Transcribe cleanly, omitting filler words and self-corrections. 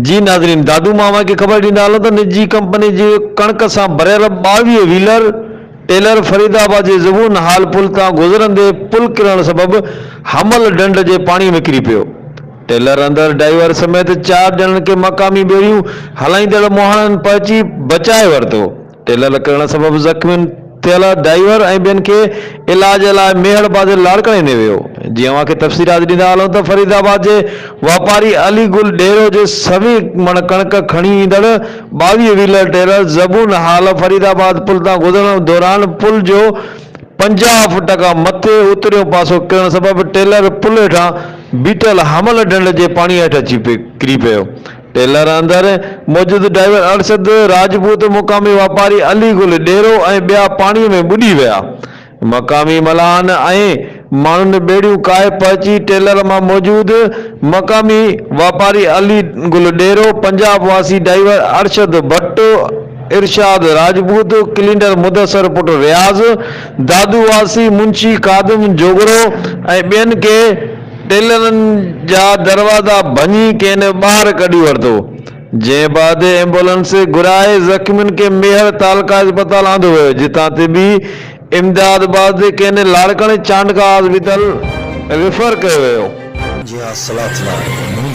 جي ناظرين دادو مان اوهان کي خبر ڏيندا هلون ته نجي ڪمپني جي ڪڻڪ سان ڀريل 22 ويلر ٽيلر فريد آباد جي زبون حال پل تان گذرندي پل ڪرڻ سبب حمل ڍنڍ جي پاڻي ۾ ڪري پيو. ٽيلر اندر ڊائيور سميت چار ڄڻن کي مقامي ٻيڙيون هلائيندڙ مهاڻن پهچي بچائي ورتو. ٽيلر ڪرڻ سبب زخمين ٿيل ڊائيور ۽ ٻين کي علاج لاء ميهڙ بازار لاڙڪاڻي نيو ويو. جي اوهان کي تفصيلات ڏيندا هلون ته فريد آباد جي واپاري علي گل ڏيرو جي سوين مڻ ڪڻڪ کڻي ايندڙ 22 ويلر ٽيلر زبون حال فريد آباد پل تان گذرڻ دوران پل جو 50 فٽ کان مٿي اتريون پاسو ڪرڻ سبب ٽيلر پل هيٺان بيٺل حمل ڍنڍ جي پاڻي هيٺ اچي ڪري پيو. ٽيلر اندر موجود ڊرائيور ارشد راجپوت، مقامي واپاري علي گل ڏيرو ۽ ٻيا پاڻي ۾ ٻڏي ويا. مقامي ملاحن ۽ ماڻهن ٻيڙيون ڪاهي پهچي ٽيلر مان موجود مقامي واپاري علي گل ڏيرو، پنجاب واسي ڊرائيور ارشد ڀٽ، ارشاد راجپوت، ڪلينڊر مدثر پٽ رياض، دادو واسي منشي خادم جوڳڙو ۽ ٻين کي ٽيلرن جا دروازا ڀڃي کين ٻاهر ڪڍي ورتو، جنهن بعد ايمبولنس گهرائي زخمين کي ميهڙ تعلقه اسپتال آندو ويو، جتان طبي امداد بعد کين لاڙڪاڻي چانڊڪا هاسپيٽل ريفر ڪيو ويو. جي ها صلاح ٿيندا آهن.